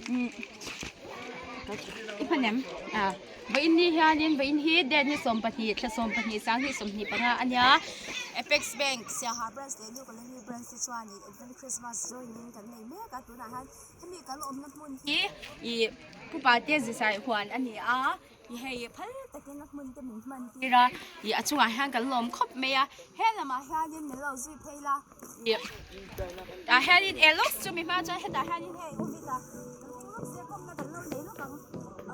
I hman em? Ah vawiin ni hianin vawiin hi date ni 12 thla 12 sanghnih 25 a nia Apex Bank Siaha branch leh New Colony branch te chuanin Advent Christmas join in kan nei mek a tunah hian hemi kan awmna hmun hi ih Pu Pate Zisai huan a ni a. I hei phal takin a hmun te min hman tir a ih a chungah hian kan lawm khawp mai a he lamah hianin min lo zui phei la ih tah hianin eh lawk chu mi hma chuan hetah hianin hei u vita kan hming lawk zia kawmna kan lo nei lawk ang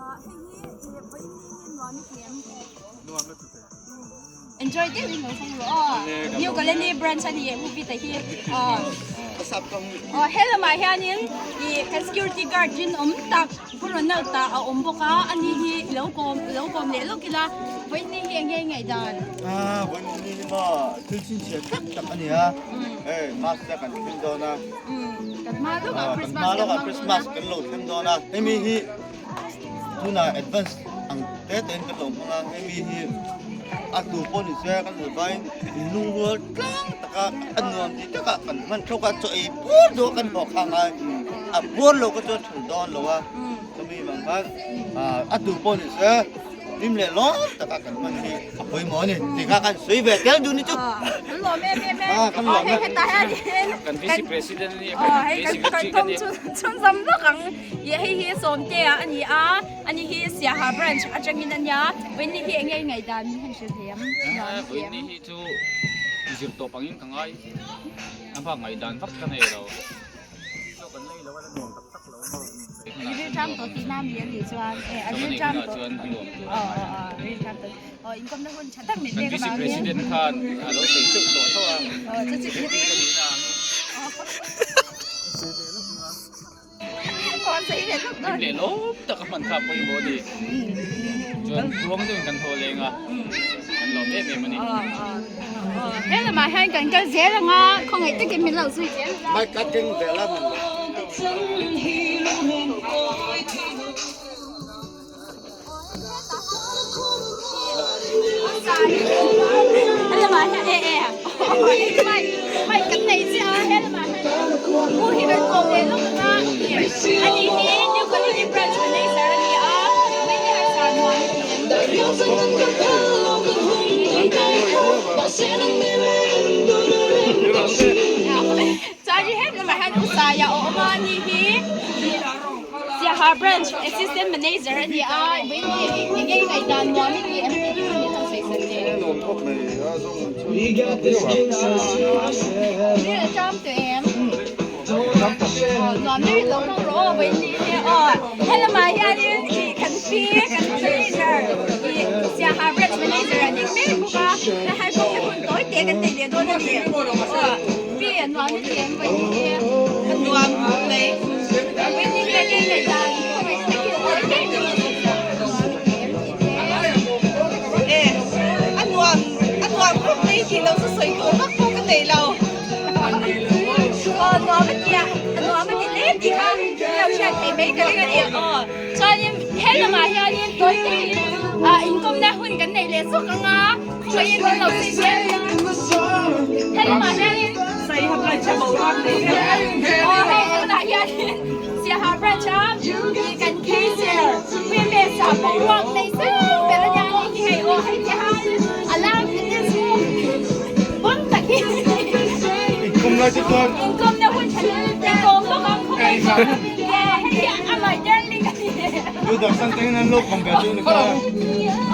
ah hei hi ih vawiin ni hi nuam i ti em nuam lutuk e enjoy deuhin lo hmang rawh aw new colony branch a ni u vita hi aw aw he lamah hianin ih kan security guard rinawm tak. Pu Ronald tah a awm bawk a, ani hi i lo kawm i lo kawm leh lawk ila, Vawiin hi eng nge i ngaihdan? Ah, vawiin ni hi maw thil chhinchhiah tak tak a ni a, hei Mass te kan thleng dawn a, kan hma lawkah kan Christmas hma kan lawkah hmang dawn a. Christmas kan lo thleng dawn a, hemi hi tunah advance ang te tein kan lo hmang a, hemi hi a tu pawh ni se kan zavain lungrual tlang taka a nuam ti taka kan hman thawk a, chaw ei bur deuh a kan hlawh kha ngai, a bur lo kha chuan thul dawn lo a, chumi vang khan a tu pawh ni se hlim leh lawm taka kan hman hi a pawimawh a ni tih kha kan sawi ve tel duh ni chu. Kan lawm em em e. Kan lawm e. Hetah hianin Kan VC President a ni a, Aw hei kan kan secretary ka kan ni. chhunzawm lawk ang. Ih hei hi Sawmtea a ni a, ani hi Siaha branch atangin a nia. Vawiin hi eng nge i ngaihdan min han hrilh thei ang? Vawiin ni hi chu zir tawp angin ka ngai. A bak ngaihdan vak ka nei lo. I rilṭam tawh tihna mi a nih chuan e a rilṭam tawh aw aw aw rilṭam tawh aw inkawmna hun ṭha tak min pek Kan avangin vice president khan a lo sawi teuh tawh tho a aw chu chu secretary ka nihna angin aw sawi ve lawk dawn hlim leh lawm tak a hman kha pawimawh a ni chuan tluang deuhin kan thaw leng a kan lawm em em a ni. Aw aw aw he lamah hian kan kal zel ang a khawngaih takin min lo zui zel ula. Mic ka keng ve la hman lo. He lamah hian e e mic mic kan nei chiah a he lamah hian pu hi kan kawm leh lawk ang a ani hi new colony branch manager a ni a hmeichhe harsa nuam a ti em. Chuan he lamah hian u Saia a awm a ani hi Siaha branch assistant manager a ni a vawiin hi eng nge ngaihdan nuam i ti em tih hi min han sawi sak teh. Ril a ṭam tawh em? Nuam deuhin lo hmang rawh aw vawiin ni hi aw. Helamah hianin ih kan pi kan manager ih Siaha branch manager a ding mek bawk a helai pawh hi hun tawi te kan nei leh dawn a ni aw pi nuam i ti em vawiin ni hi ka nuam khawp mai vawiin ni hi enge ngaihdan khawngaih takin tawi te in min sawi sak nuam i ti em tih te. E a nuam a nuam khawp mai tih lo chu sawi tur vak pawh ka nei lo. Aw nuam a tia a nuam a ti hle tih kha i lo hriat theih mai ka ring a ni aw chuanin he lamah hianin tawi tein ah inkawmna hun kan neih leh zawk ang a khawngaihin kan lo sawi zel ang a he lamah hianin aw hei tunah hianin Siaha branch a ih kan cashier women's ah boruak nei zeuh ber a nia ni hi hei aw hei ti hian a lam fitness mu bon tak hi inkawmna hun tha te kawm bawk ang khawngaihin hei hi amah darling a ni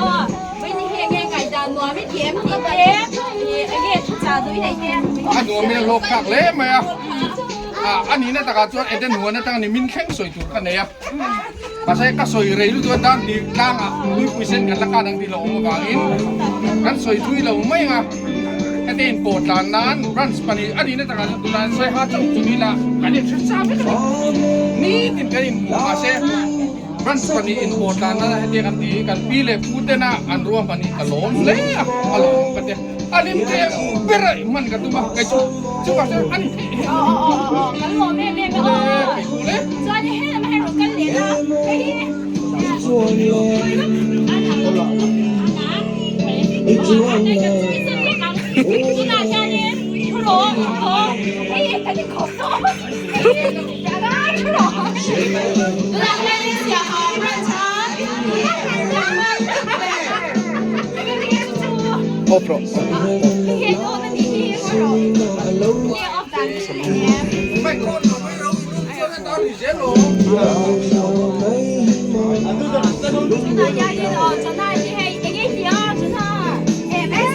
aw vawiin hi enge ngaihdan nuam i ti em tih te enge thu chah duh i nei te a nuam in a hlawk thlak hle mai a a nihna takah chuan Eden huan atang ni min thleng sawi tur ka nei a mahse ka sawi rei lutuk a dan tih tlangah nuipui sen kan la khan ang tih lo awm avangin kan sawi thui lo mai ang a heti in pawh tlan nan branch pahnih a nihna takah chuan tunah sawi ha chauh chu ni la kan inhre sa vek a ni nitin kan inhmu mahse branch pahnih in pawh tlan nan heti kan ti kan pi leh pu tena an ruahman hi ka lawm hle a a lawm ka ti a lim thei ang ber a hman ka tum a kei chu chuvang chuan ani kan lawm em em a kei chu le chuan he lam hi rawn kal leh la hei hi Off rawh. Hei on a nih hi ngaw rawh. Nge off dan hi hre hleinem. Chana hianin aw chana hi hei enge hi a chana em em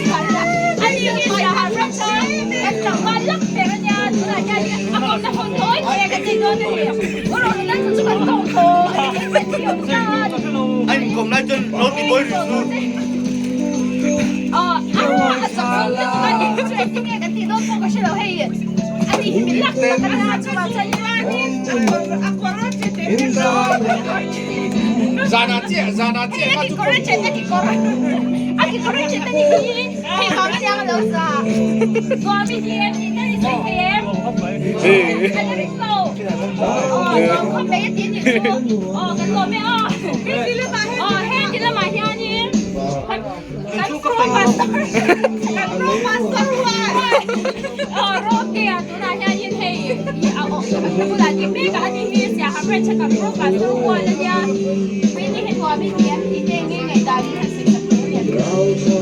a ni hi siaha branch a kan tlangval lak ber a nia tunah hianin a kawmna hawn thawi teh kan nei dawn a ni u rawh nula chu chu kan kawm thaw a ni hi thiam tan A inkawm lai chuan lo ti bawi rih chu. Aw a a chak zawng te chu kan chu engtin nge kan tih dawn pawh ka hre lo hei a ni hi min lak tak a nia chuvang chuan Zanah chiah, zanah chiah kha chu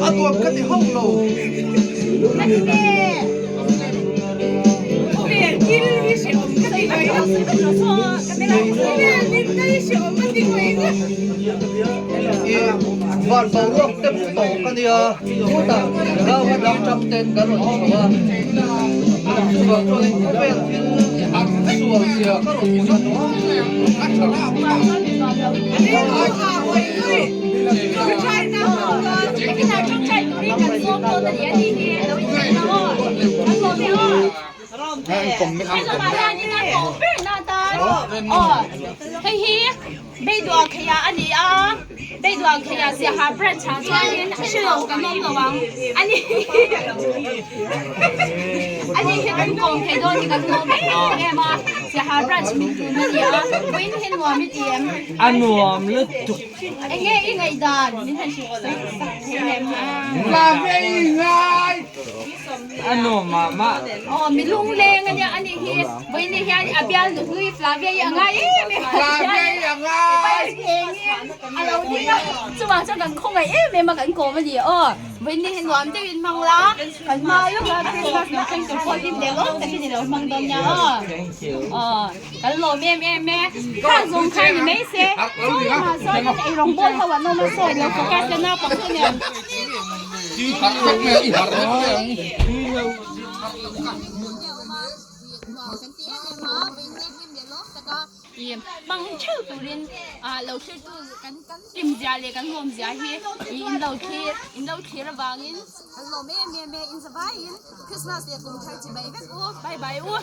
A tuam ka ti hauh lo. I van boruak te tawk a nia, chutah rau a dang tang ten kan rawn chho a, chuvang chuanin khawvel thil sual zia ka rawn hmu a. Beiduah Kheia a ni a, Beiduah Kheia Siaha branch ah chuanin a hre lo kan awm lo ang a ni a ni hi kan kawm thei dawn hi kan lawm em em a, Siaha branch min tun a ni a, vawiin hi nuam i ti em? A nuam lutuk. Enge i ngaihdan min han hrilh sak thei lem? La ve i ngai! A nuam mah mah. Aw mi lungleng a nia a nih hi. Vawiin hian a bial nu hlui Flavia hi a ngai em em a. Flavia hi a ngai. A lo ding a, chuvang chuan kan khawngaih em em a kan kawm a ni aw. Vawiin hi nuam deuhin hmang la, kan hma lawk a Christmas lo thleng tur pawh hlim leh lawm takin i lo hmang dawn nia aw. Aw kan lawm em em e. Khang zawng kha ni mai se. Saw lamah sawn eirawng bawl ho an awm a saw lo focus la naupang te nen. I harh vek mai ang, i harh vek mai ang. Hmang theuh turin lo thlir tu kan hlim zia leh kan hlawm zia hi in lo thlir in lo thlir avangin kan lawm em em e in zavaiin Christmas leh kum thar chi bai vek u bye bye u.